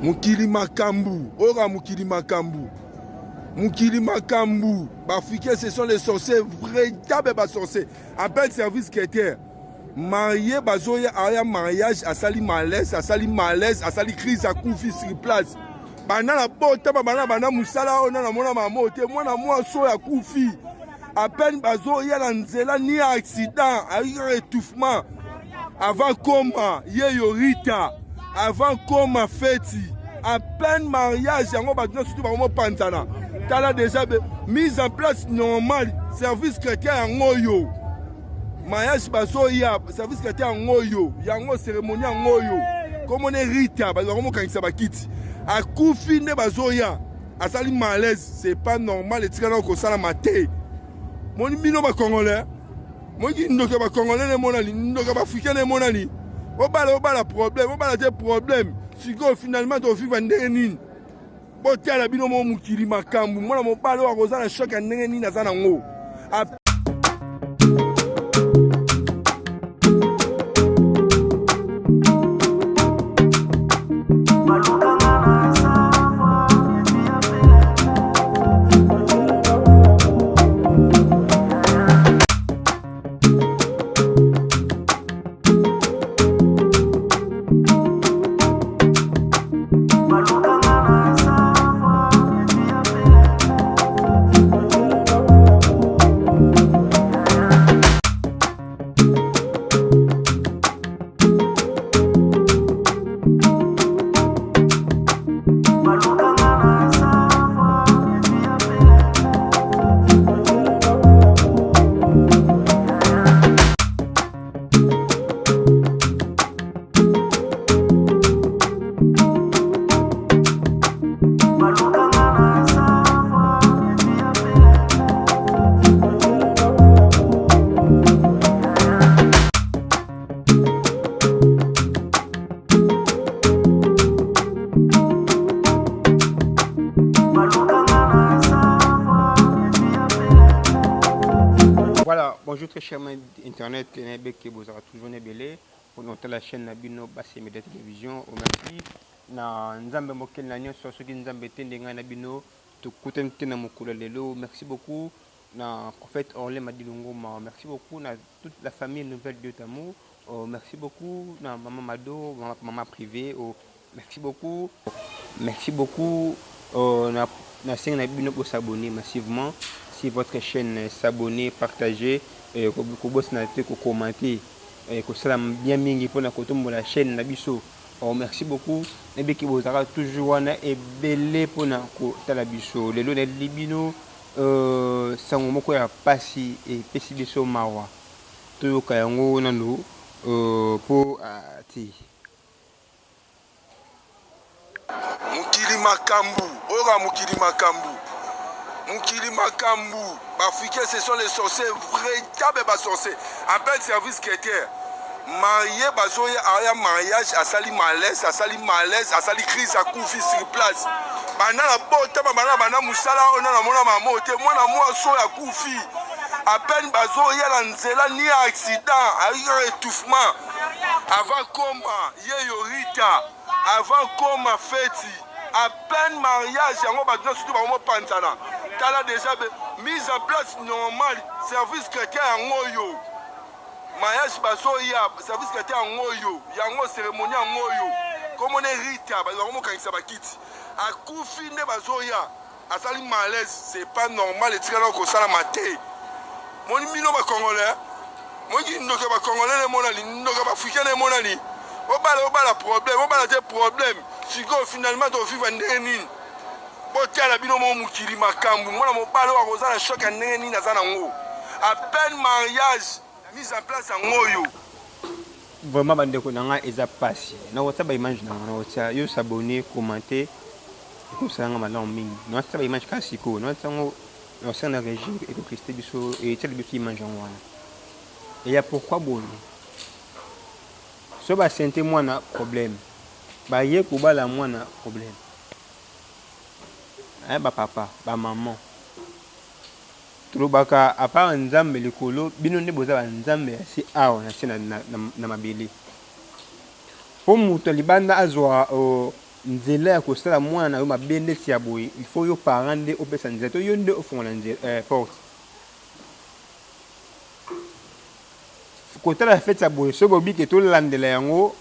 Mokili makambu, oyoka mokili makambu. Mokili makambu, ba africains ce sont les sorciers, véritable ba sorciers. Appel service chrétien. Marié bazoya aya mariage asali malaise, asali malaise, asali crise akufi sur place. Banda na botama banda banda musala oyo na mona mama te mwana mwasi oyo akufi. À peine bazoya na nzela ni accident, ayi étouffement. Avant koma ye yo Rita, avant koma feti, à peine mariage yango bato nyonso tu bakomopanzana. Tala déjà mise en place normale, service chrétien yango oyo. Mariage bazoya, service chrétien yango oyo, yango cérémonie yango oyo. Komona Rita, bato bakomokangisa bakiti. Akufi nde bazoya, asali malaise, c'est pas normal, etikala kosalama te. Moni bino ba congolais, moki ndoki ya ba congolais na emonani, ndoki ya ba africain na emonani. Obala obala problème, obala te problème. Sikoyo finalement tovivre ndenge nini? Botala bino mo mokili makambo, mwana mobali oyo akoza na choc ya ndenge nini aza nango. Voilà, bonjour très cher internet, nayebeke bozalaka toujours na ebele mpona kotala chaîne na bino Basi ya Media Télévision. Merci na Nzambe mokeli na nyonso, soki Nzambe te nde ngai na bino tokutani te na mokolo ya lelo. Merci beaucoup na prophète Orlin Madilu Ngoma, merci beaucoup na toute la famille Nouvelle Dieu d'amour. Oh, merci beaucoup na maman Mado, maman, maman privée. Oh, merci beaucoup. Merci beaucoup. Oh, na na senga na bino ko s'abonner massivement si votre chaîne s'abonner, partager, et ko bosana te ko commenter, et ko sala bien mingi pona ko tombola chaîne na biso. Oh, merci beaucoup. Nabiki bozaka toujours wana ebele pona ko tala biso. Lelo na libino euh sango moko ya pasi epesi biso mawa. Toyoka yango nanu po te. Mokili makambu, oyoka mokili makambu, mokili makambu, ba africains ce sont les sorciers, véritable ba sorciers, appel service chrétien. Marié bazoya aya mariage asali malaise, asali malaise, asali crise akufi sur place. Banda na botama banda banda musala oyo na mona mama te mwana mwasi oyo akufi. À peine bazoya na nzela ni accident, ayi étouffement. Avant koma ye yo Rita, avant koma feti, à peine mariage yango bato nyonso tu bakomopanzana. Tala déjà mise en place normale, service chrétien yango oyo. Mariage bazoya, service chrétien yango oyo, yango cérémonie yango oyo. Komona Rita, bato bakomokangisa bakiti. Akufi nde bazoya. Asali malaise, c'est pas normal, etikala kosalama te. Moni bino ba congolais, moni ndoki ya ba congolais na emonani, ndoki ya ba africain na emonani. Obala obala problème, obala te problème. Sikoyo finalement tovivre ndenge nini? Botala bino mo mokili makambo, mwana mobali oyo akoza na choc ya ndenge nini aza nango. À peine mariage mise en place yango oyo. Vraiment ba ndeko na nga eza pasi nakotia ba image na nga nakotia yo s'abonner commenter ekosala nga malamu mingi nakotia ba image kaka sikoyo nakotia yango nakosenga na regie ekokiste biso etiala biso image yango wana eya pourquoi boye so basente mwana problème baye kobala mwana problème eh, ba papa ba maman Tolobaka a part nzambe likolo bino nde boza ba nzambe ya se awa na se na mabele po mutu ya libanda azua Nzela ya kosala mwana na yo mabe ndeti ya boye il faut yo parent nde opesa nzela to yo nde ofongola nzela eh, porte. Kotala fete ya boye soki bobi ke tolandela yango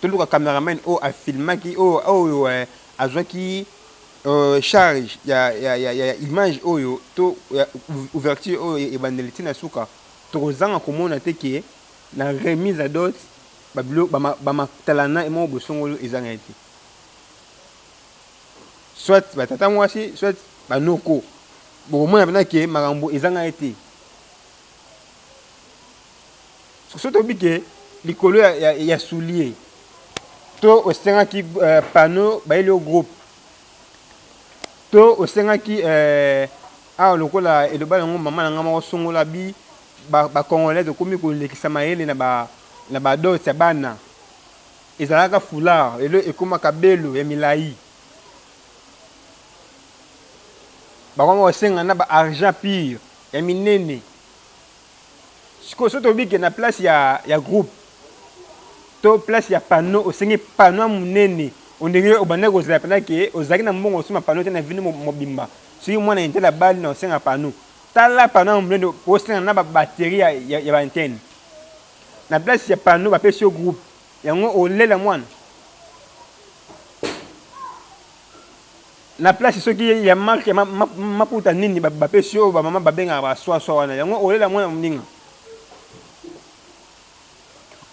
toluka cameraman oyo afilmaki oyo oyo eh, azwaki euh, charge ya, ya, ya, ya image oyo to ya ouverture oyo ebandeli ti na suka tokozanga komona te ke na remise ya dot Ba bilo ba ba matalana moko boye songolo ezanga ye te. Soit ba tata mwasi soit ba noko bokomona pena ke makambo ezanga ye te. Soki toyebi ke likolo ya, ya, ya soulier to osengaki euh, panneau bayeli yo groupe to osengaki euh, awa lokola eloba yango mama na ngai moko songola bi ba, ba congolais tokomi kolekisa mayele na ba na ba dot ya bana ezalaka foulard lelo ekoma kabelo ya milayi bakoma kosenga na ba argent pure ya minene sikoyo soki toyebi ke na place ya, ya groupe to place ya panneau osengi panneau ya monene ondenge obandaki kozela mpena ke ozalaki na mbongo osomba panneau te na vino mobimba soki mwana intel abali na osenga panneau tala panneau ya monene osenga na ba batterie ya, ya, ya ba antenne na place ya panneau bapesi yo groupe yango olela mwana na place soki ya marque ya maputa nini bapesi yo bamama babengaka baswaswa wana yango olela mwana moninga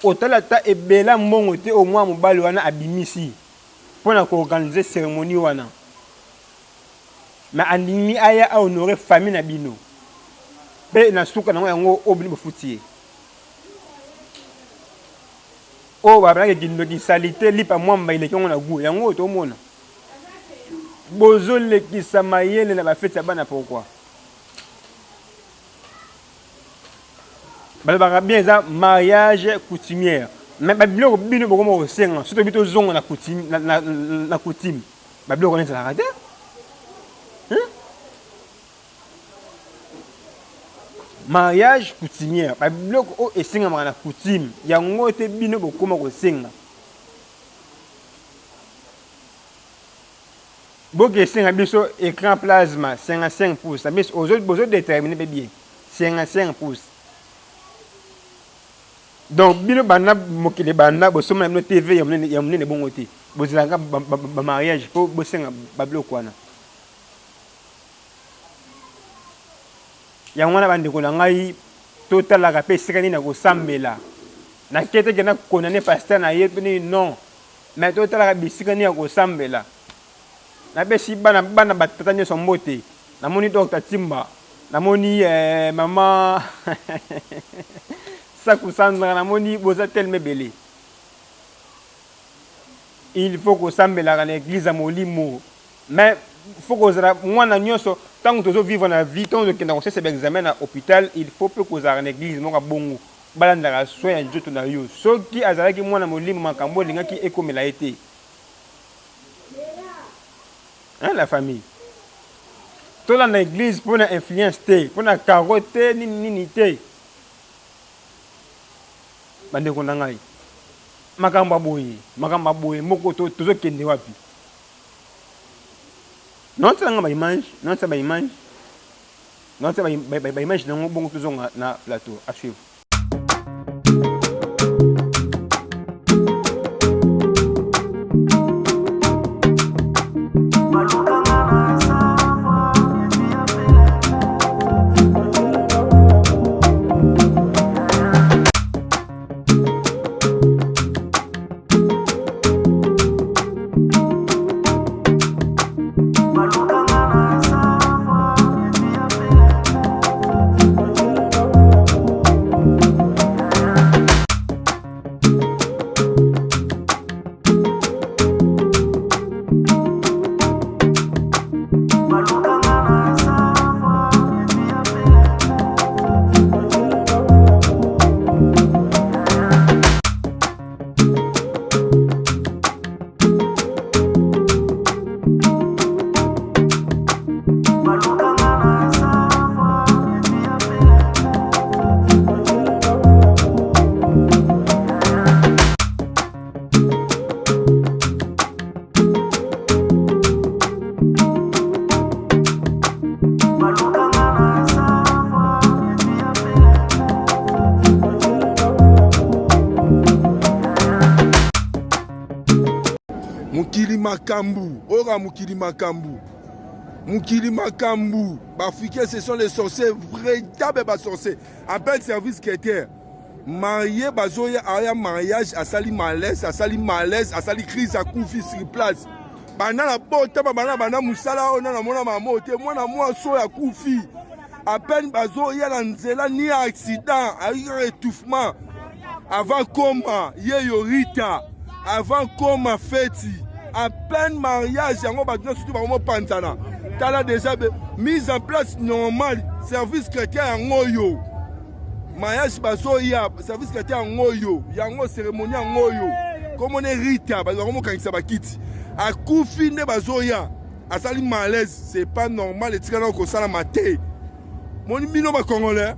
otala ata ebela mbongo te oyo mwana mobali wana abimisi mpo na koorganize cérémonie wana mais andimi aya ahonore famille na bino mpe na suka nango yango oyo bino bofuti ye oyo babalaki kindoki salite lipa mwamba eleki yango na gout yango oyo tomona bozolekisa mayele na bafeti ya bana pourquoi balobaka bien eza mariage coutumière mais babiloko bino bokoma kosenga soki tobi tozonga na coutume na, na, na coutume babiloko wana ezalaka te mariage coutumière babiloko oyo esengamaka na coutume yango te bino bokoma kosenga boke esenga biso écran plasma 55 pouces na biso bozo déterminer mpe bien 55 pouces donc bino banda mokili banda bosomba na bino tv ya monene bongo te bozelaka bamariage mpo bosenga babiloko wana Yango wana bandeko na ngai, totalaka mpe esika nini ya kosambela. Nake te ke na condamner pasteur na ye to nini non, mais totalaka bisika nini ya kosambela. Napesi bana bana ba tata nyonso mbote. Namoni Docteur Timba, namoni eh, mama Saku Sandra, namoni boza tellement ebele. Il faut kosambelaka na eglise ya molimo. Mais faut kozala mwana nyonso ntango tozo vivre na vie ntango tokenda kosesa ba examen na hôpital il faut mpe kozala na église moko ya bongo balandaka soin ya nzoto na yo soki azalaki mwana molimo makambo elingaki ekomela ye te hein, la famille tolanda église mpo na influence te mpo na caro te nini nini te bandeko na ngai makambo ya boye makambo ya boye moko tozokende wapi Naotia nga ba image, naotia ba image, naotia ba, ba, ba image nango bongo tozonga na plateau à suivre. Mokili makambu, oyoka mokili makambu. Mokili makambu, ba africains ce sont les sorciers, véritable ba sorciers. En plein service chrétien. Marié bazoya aya mariage asali malaise, asali malaise, asali crise akufi sur place. Banda na botama banda banda mosala oyo na mona mama oyo te mwana mwasi oyo akufi. À peine bazoya na nzela ni accident, ayaki étouffement. Avant koma ye yorita, avant koma feti, à peine mariage yango bato nyonso tu bakomopanzana. Tala déjà mise en place normale, service chrétien yango oyo. Mariage bazoya, service chrétien yango oyo, yango cérémonie yango oyo. Komona Rita, bato bakomokangisa bakiti. Akufi nde bazoya, asali malaise, c'est pas normal, etikala kosalama te. Moni bino ba Congolais,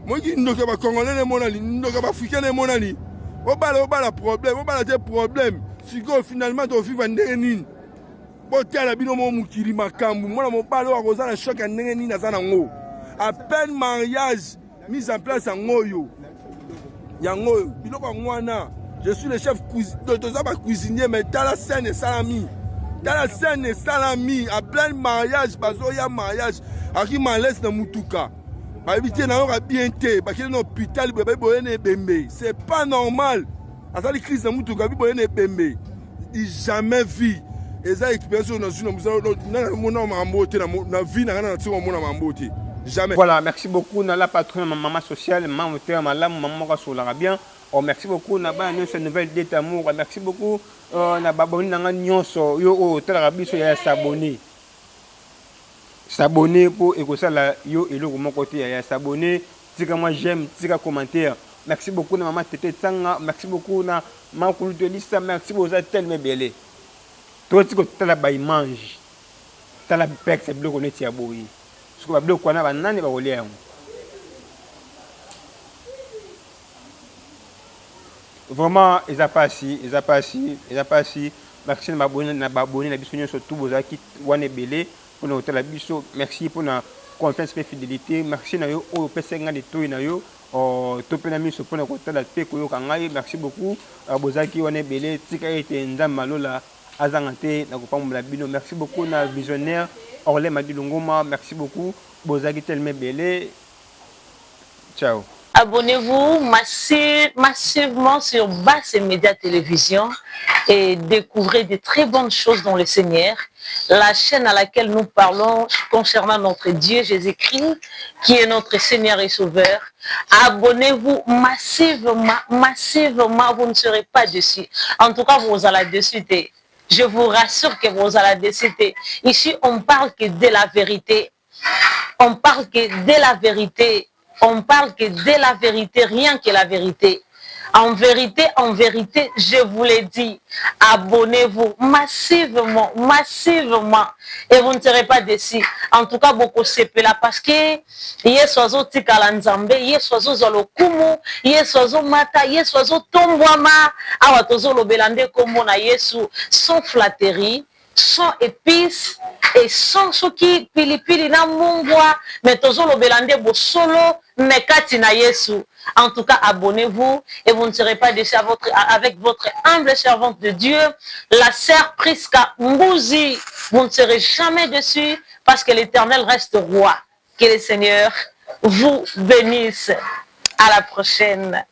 moki ndoki ya ba Congolais na emonani, ndoki ya ba Africain na emonani. Obala obala problème, obala te problème. Sikoyo finalement tovivre ndenge nini? Botala bino mo mokili makambo, mwana mobali oyo akoza na choc ya ndenge nini aza nango. À peine mariage mise en place yango oyo, yango oyo biloko yango wana. Je suis le chef, toza ba cuisinier, mais tala scène esalami, tala scène esalami. À plein mariage bazoya mariage, aki malaise na mutuka, bayebi te nayoka bien te, bakende na hôpital boye, bayebi boye na ebembe. C'est pas normal, azali crise na mutuka, bi boye na ebembe, jamais vu. Eza expérience oyo nazwi na mosala, namona makambo te na vie na ngai, na natika komona makambo te, jamais. Voilà, merci beaucoup na la patronne, maman sociale, maman moteur malamu, maman moko asololaka bien. Oh, merci beaucoup na bana nyonso nouvelle date amour. Merci beaucoup na baboni na nga nyonso yo oyo otalaka biso ya s'abonner. S'abonner mpo ekosala yo eloko moko te ya s'abonner, tika mwa j'aime, tika commentaire. Merci beaucoup na mama Tete Tsanga, merci beaucoup na mama Kulutu Elisa, merci, boza tellement ebele. Toti kotala ba image, tala pex ya biloko neti ya boye. Soki babiloko wana banani bakolia yango? Vraiment eza pasi, eza pasi, eza pasi. Merci na baboni, na baboni na biso nyonso tu bozalaki wana ebele mpona kotala biso. Merci mpona confiance mpe fidélité. Merci na yo oyo opesaki ngai litoyi na yo to mpe na miso mpona kotala mpe koyoka ngai. Merci beaucoup, bozalaki wana ebele. Tika ete Nzambe alola azanga te na kopambola bino. Merci beaucoup na visionnaire Orlin Madilungoma, merci beaucoup, bozalaki tellement ebele. Ciao. Abonnez-vous massivement sur Basse Média Télévision et découvrez de très bonnes choses dans le Seigneur. La chaîne à laquelle nous parlons concernant notre Dieu Jésus-Christ, qui est notre Seigneur et Sauveur. Abonnez-vous massivement, massivement, vous ne serez pas déçus. En tout cas, vous allez déçus. Je vous rassure que vous allez déçus. Ici, on parle que de la vérité. On parle que de la vérité. On parle que de la vérité, rien que la vérité. En vérité, je vous l'ai dit, abonnez-vous massivement, massivement, et vous ne serez pas déçus. En tout cas, beaucoup là parce que Yesu azotikala Nzambe, Yesu azozwa lokumu, Yesu azomata, Yesu azotombwama. Awa tozolobela nde kombo na Yesu, sans flatterie, sans épices et sans soki pilipili na mungwa, mais tozolobela nde bosolo mais kati na Yesu. En tout cas, abonnez-vous et vous ne serez pas déçus avec votre humble servante de Dieu, la sœur Priska Mbouzi. Vous ne serez jamais déçus parce que l'Éternel reste roi. Que le Seigneur vous bénisse. À la prochaine.